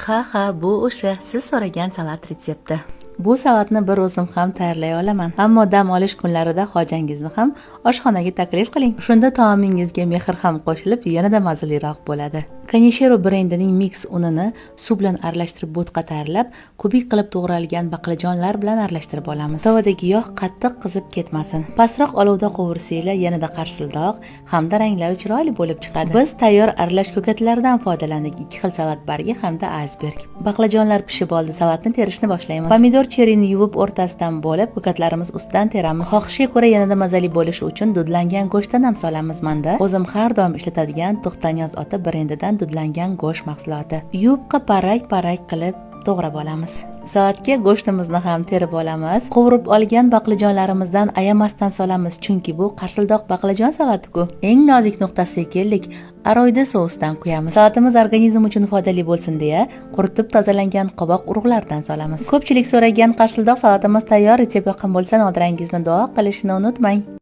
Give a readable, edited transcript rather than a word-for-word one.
Ha, bu o'sha siz so'ragan salat retsepti. Bu salatni bir o'zim ham tayyorlay olaman. Ammo dam olish kunlarida xojangizni ham oshxonaga taklif qiling. Shunda taomingizga mehr ham qo'shilib, yanada mazaliroq bo'ladi. Kanishero brendining mix unini suv bilan aralashtirib bo'tqa tayyorlab, kubik qilib to'g'ralgan baqlajonlar bilan aralashtirib olamiz. Tovadagi yog' qattiq qizib ketmasin. Pastroq olovda qovursanglar yanada qarsildoq hamda ranglari chiroyli bo'lib chiqadi. Biz tayyor aralash ko'katlardan foydalandik. 2 xil salat bargi hamda aysberg. Baqlajonlar pishib oldi. Salatni terishni boshlaymiz. Pomidor cherini yuvib o'rtasidan bo'lib, ko'katlarimiz ustidan teramiz. Xohishga ko'ra yanada mazali bo'lishi uchun dudlangan go'shtdan ham solamiz menda. O'zim har doim ishlatadigan To'xtaniyoz ota brendidan dudlangan go'sht mahsuloti. Yupqa parak-parak qilib to'g'rab olamiz. Salatga go'shtimizni ham terib olamiz. Qovurib olgan baqlajonlarimizdan ayamasdan solamiz, chunki bu qarsildoq baqlajon salati-ku. Eng nozik nuqtasiga keldik. Aroyda sousdan quyamiz. Salatimiz organizm uchun foydali bo'lsin deya quritib tozalangan qovoq urug'laridan solamiz. Ko'pchilik so'ragan qarsildoq salatimiz tayyor. Retsept yoqqan bo'lsa, nodirangizni duo qilishni unutmang.